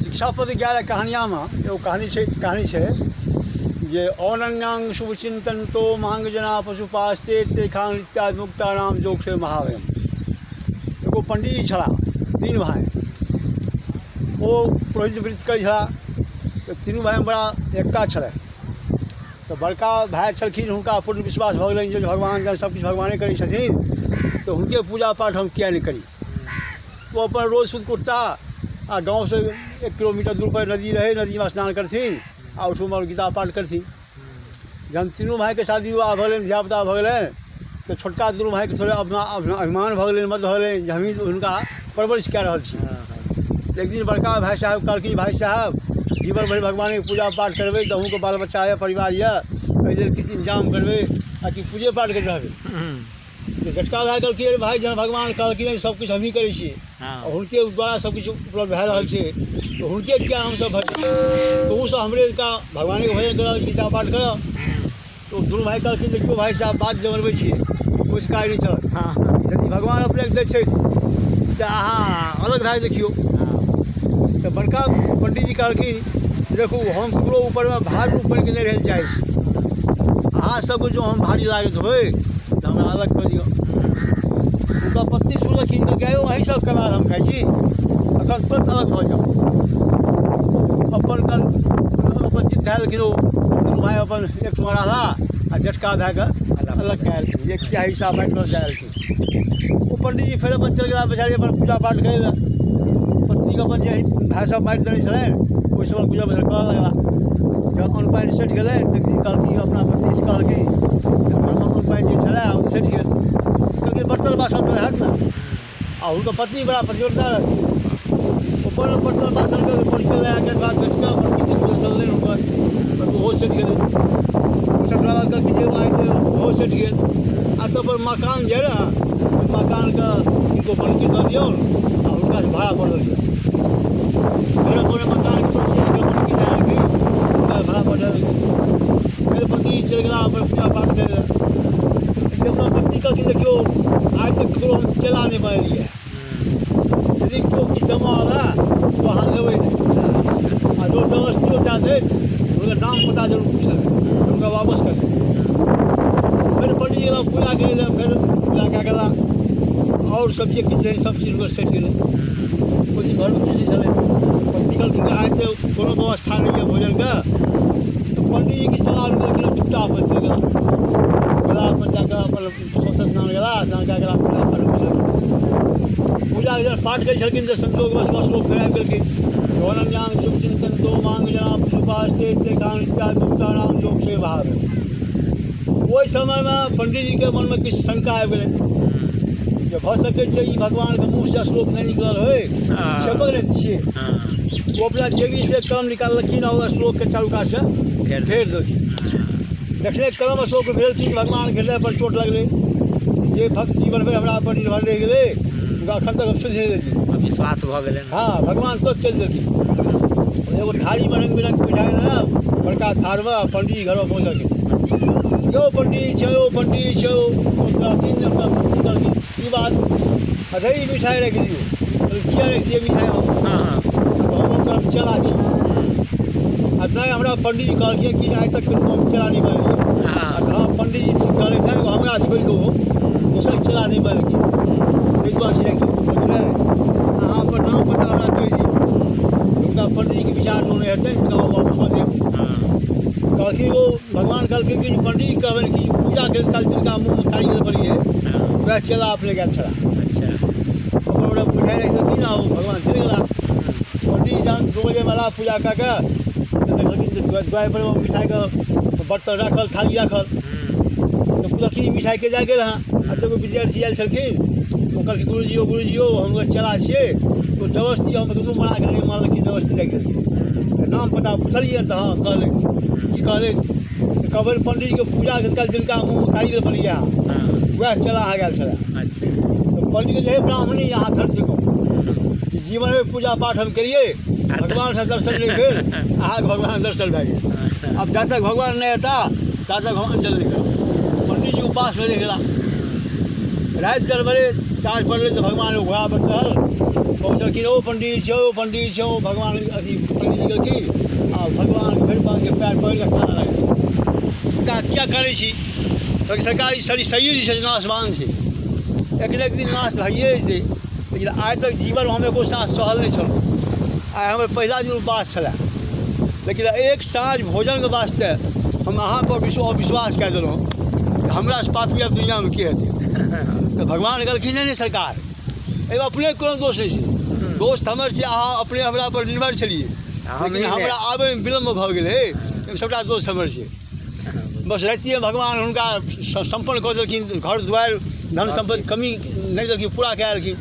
शिक्षापद 11 कहानियामे एगो कहानी छै, कहानी छै जे अनन्यांग शुभ चिंतन तो मांग जना पशुपास्ते तेखान इत्यादि मुक्ताराम जोग महावयम। एगो पंडीजी छलाह, तीन भाई, ओ पुरोहित वृत्ति करै छलाह। तऽ तीनू भाइमे बड़ा एकता छलै। तऽ बड़का भाय छलखिन, हुनका पूर्ण विश्वास भऽ गेलनि जे भगवान जहन सबकिछु भगवाने करै छथिन तऽ हुनके पूजा पाठ हम किएक नहि करी। ओ अपन रोज सुतिकऽ उठता आ गाँवसँ 1 किलोमीटर दूरपर नदी रहै, नदीमे स्नान करथिन आ ओहिठुमा गीता पाठ करथिन। जहन तीनू भाइके शादी विवाह भऽ गेलनि, धियापुता भऽ गेलनि, तऽ छोटका दुनू भाइके थोड़े अभिमान भऽ गेलनि, मत भऽ गेलनि जे हमही हुनका परवरिश कए रहल छी। एक दिन बड़का भाइ साहेब कहलखिन, भाइ साहेब जीवन भरि भगवानके पूजा पाठ करबै तऽ अहूँके बाल बच्चा यऽ, परिवार यऽ, एहि लेल किछु इन्तजाम करबै आ कि पूजे पाठ करैत रहबै। तऽ छोटका भाइ कहलखिन, अरे भाइ जहन भगवान कहलखिन सब किछु हमही करै छियै, हुनके द्वारा सब किछु उपलब्ध भए रहल छै, तऽ हुनके किया हमसब भजन, तोहूँ सब हमरे जकाँ भगवानेके भजन करऽ, गीता पाठ करऽ। तऽ दुनू भाइ कहलखिन, देखियौ भाइ साहब बात जे बनबै छियै ओहिसँ काज नहि चलत, यदि भगवान अपनेके दै छथि तऽ अहाँ अलग भए कऽ देखियौ। तऽ बड़का पण्डीजी कहलखिन, देखू हम ककरो ऊपरमे भार रूप बनि कऽ नहि रहै लए चाहै छी, अहाँ सबके जँ हम भारी लागैत होइ तऽ हमरा अलग कऽ दिअ। हुनकर पत्नी सुनलखिन तऽ कहलखिन, अहीं सब कमायल हम खाइ छी, एखन तुरन्त अलग भऽ जाउ। अपन अपन जिद धए लेलखिन। ओ दुनू भाइ अपन एकठुमा रहला आ जेठका भाइके अलग कए देलखिन, एक तिहाइ हिस्सा बाँटि कऽ दए देलखिन। ओ पण्डीजी फेर अपन चलि गेला बेचारी अपन पूजा पाठ करै लए। पत्नीके अपन जे भाय सब बाँटि देने छलनि ओहिसँ अपन गुजर बसर करऽ लगला। जब अन्न पानि सठि गेलै तऽ कहलखिन, अपना पत्नीसँ कहलखिन, घरमे अन्न पानि जे छलै ओ सठि गेल, कहलखिन बर्तन बासन तऽ हैत ने। आ हुनकर पत्नी बड़ा प्रतिव्रता रहथिन, ओ अपन बर्तन बासनके पड़िके लए कऽ बात बेचि कऽ अपन किछु गुजर चललनि हुनकर, तऽ ओहो सठि गेलै। सठला बाद कहलखिन जे आइ तऽ ओहो सठि गेल आ तब पर मकान जे रहए ओहि मकानके किनको बन्हकी दऽ दियौन आ हुनकासँ भाड़ा पर लऽ लिअ। फेर अपन मकानके बन्हकी दए देलखिन, हुनका भाड़ा पर दए देलखिन। फेर पंडीजी चलि गेला अपन पूजा पाठ करै लए। अपना पत्नी कहलखिन, देखियौ आइ तक ककरो हम चेला नहि बनेलियै, यदि केओ किछु देबऽ आबय तऽ अहाँ लेबै नहि, आ जो जबरदस्तियो दए देत हुनकर नाम पता जरूर पूछि लेबै, हुनका वापस कर देबै। फेर पंडीजी गेला पूजा करै लए, फेर पूजा कए गेला आओर सब जे किछु रहै सब चीज हुनकर सठि गेलै। ओहि दिन घरमे किछु नहि छलै। पत्नी कहलखिन आइ तऽ कोनो व्यवस्था नहि यऽ भोजनके। तऽ पंडीजीके चला देलखिन, चुपचाप अपन चलि गेला गेला अपन जाकऽ अपन सौंसे स्नान गेला, स्नान कए गेला पूजा पाठ कयलखिन। पूजा जखन पाठ करै छलखिन तऽ संजोगवश अशोक फेर आबि गेलखिन। अनन्यांग शुभ चिंतन तो मांग जना पशुपास्ते तेखान इत्यादि मुक्ताराम योग से भाव। ओहि समयमे पंडीजीके मनमे किछु शंका आबि गेलै जे भऽ सकै छै ई भगवानके मुँहसँ श्लोक नहि निकलल होइ, छेपक नहि छियै। ओ अपना जेबीसँ कलम निकाललखिन आ ओ श्लोकके चारू कातसँ फेर देलखिन। जखने कलम अशोक भेलखिन भगवानके हृदय पर चोट लगलै, जे भक्त जीवन भरि हमरा पर निर्भर रहि गेलै हुनका एखन तक हम सुधि नहि देलियै, विश्वास भऽ गेलै। हँ, भगवान तुरंत चलि देलखिन। एगो थारीमे रङ्ग बिरङ्गके मिठाइ देने बड़का थारमे पंडीजी घरमे पहुँचलखिन। यौ पंडीजी छै, यौ पंडीजी छै, रहथिन। अपना पत्नी कहलखिन, ई बात अच्छा ई मिठाइ राखि दियौ। किया राखि दियै मिठाइ? हम हुनकर चेला छी आ नहि हमरा पंडीजी कहलखिन कि आइ तक हम चेला नहि बनेलियै। हँ, पंडीजी ठीक कहले छनि, हमरा छोड़ि कऽ ओ दोसर चेला नहि बनेलखिन, ताहि दुआरे राखि दियौ। अहाँ अपन नाम पता हमरा कहि दियौ। हुनका पंडीजीके विचार नहि हेतै, हुनका वापस कऽ देब। कहलखिन ओ भगवान कहलखिन कि पंडीजी कहबनि कि पूजा करैत काल जिनका मुँहमे कारीगर बनियै वएह चेला अपने गेल छलाह। अच्छा, अपन ओकरा मिठाइ राखि देलखिन आ ओ भगवान चलि गेला। पंडीजी जहन 2 बजे एला पूजा कए कऽ तऽ देखलखिन जे दुआरि पर मिठाइके बर्तन राखल, थाली राखल। तऽ पुछलखिन, ई मिठाइ के दए गेल हँ? आ एगो विद्यार्थी आयल छलखिन, ओ कहलखिन, गुरुजी यौ गुरुजी यौ, हम ओकर चेला छियै, ओ जबरदस्ती हम ककरो मना कऽ नहि मानलखिन, जबरदस्ती राखि देलखिन। तऽ नाम पता पुछलियै तऽ हँ कहलै। की कहलै? तऽ कहबै पंडीजीके पूजा करैत काल जिनका मुँहमे कारीगर बनैया वएह चेला अहाँ गेल छलै। अच्छा। तऽ पंडीजी हे ब्राह्मणी, अहाँ धर्म थिकहुँ, जीवनमे पूजा पाठ हम केलियै, भगवानसँ दर्शन नहि भेल, अहाँके भगवान दर्शन भए गेल। आब जा तक भगवान नहि एता ता तक हम अंजल नहि करब। पंडीजी उपासमे रहि गेला। राति दरबरे साँझ पड़लै तऽ भगवान घोड़ा पर चढ़ल पहुँचलखिन, ओ पंडीजी छै, ओ पंडीजी छै, ओ भगवान अथी पंडीजी गेलखिन आ भगवान भरि पाँके पैर पकड़ि कऽ कानऽ लगलै। का किया करै छी? कहलकै सरकार ई शरीर शरीर जे छै नाशवान छै, एक ने एक दिन नाश भइए जेतै, लेकिन आइ तक जीवनमे हम एको साँस सहल नहि छलहुँ, आइ हमर पहिला दिन उपवास छलए, लेकिन एक साँझ भोजनके वास्ते हम अहाँपर अविश्वास कए देलहुँ, हमरासँ पापी आब दुनिआँमे के हेतै? तऽ भगवान कहलखिन नहि नहि सरकार, एहिमे अपने कोनो दोष नहि छै, दोष हमर छै, अहाँ अपने हमरा पर निर्भर छलियै, लेकिन हमरा आबैमे विलम्ब भऽ गेलै, एहिमे सभटा दोष हमर छै। बस रातिए भगवान हुनका सम्पन्न कऽ देलखिन, घर दुआरि धन सम्पत्ति कमी नहि देलखिन, पूरा कए देलखिन।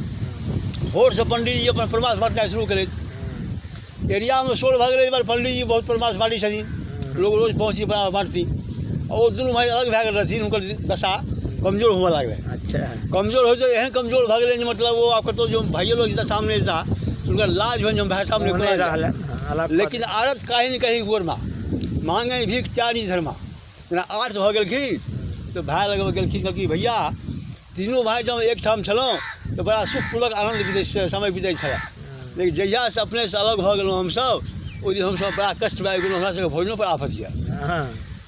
भोरसँ पंडीजी अपन परमार्थ बाँटनाइ शुरू केलथि। एरियामे शोर भऽ गेलै, एहि बार पंडीजी बहुत परमार्थ बाँटै छथिन, लोग रोज पहुँची बाँटथिन। ओ दुनू भाइ अलग भए गेल रहथिन, हुनकर दशा कमजोर हुअ लागलै। अच्छा, कमजोर होइत एहन कमजोर भऽ गेलै जे मतलब ओ आब कतहु जो भाइयो लोग जेता सामने जेता, हुनकर लाज होइन जे हम भाय सामने कोना जायब। लेकिन आरत काहे नहि कहीं गोरमा मांगे भीख चारी धर्मा, जेना आर्त भऽ गेलखिन तऽ भाय लग गेलखिन, कहलखिन भैया तीनू भाय जब एकठाम छलहुँ तऽ बड़ा सुखपूर्वक आनन्द बीतै समय बीतै छलै, लेकिन जहियासँ अपनेसँ अलग भऽ गेलहुँ हमसभ, ओहि दिन हमसभ बड़ा कष्टमे आबि गेलहुँ, हमरा सभके भोजनोपर आफत यऽ।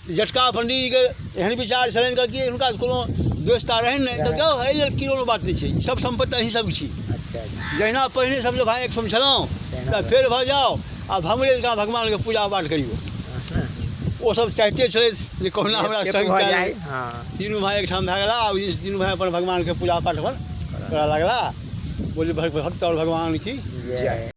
जेठका पंडीजीके एहन विचार छलनि कि हुनका कोनो द्वेषता रहनि नहि, कहलकै हौ एहि लेल कोनो बात नहि छै, सब सम्पत्ति अहीं सब छी, जहिना पहिने सब भाय एकठाम छलहुँ तऽ फेर भऽ जाउ, आब हमरे जकाँ भगवानके पूजा पाठ करियौ। ओ सब चाहिते छलथि जे कहुना हमरा संग कए लै। तीनू भाय एकठाम भए गेला, आ ओहि तीनू भाय अपन भगवानके पूजा पाठ अपन करऽ लगला। बोली भक्त और भगवान की जय।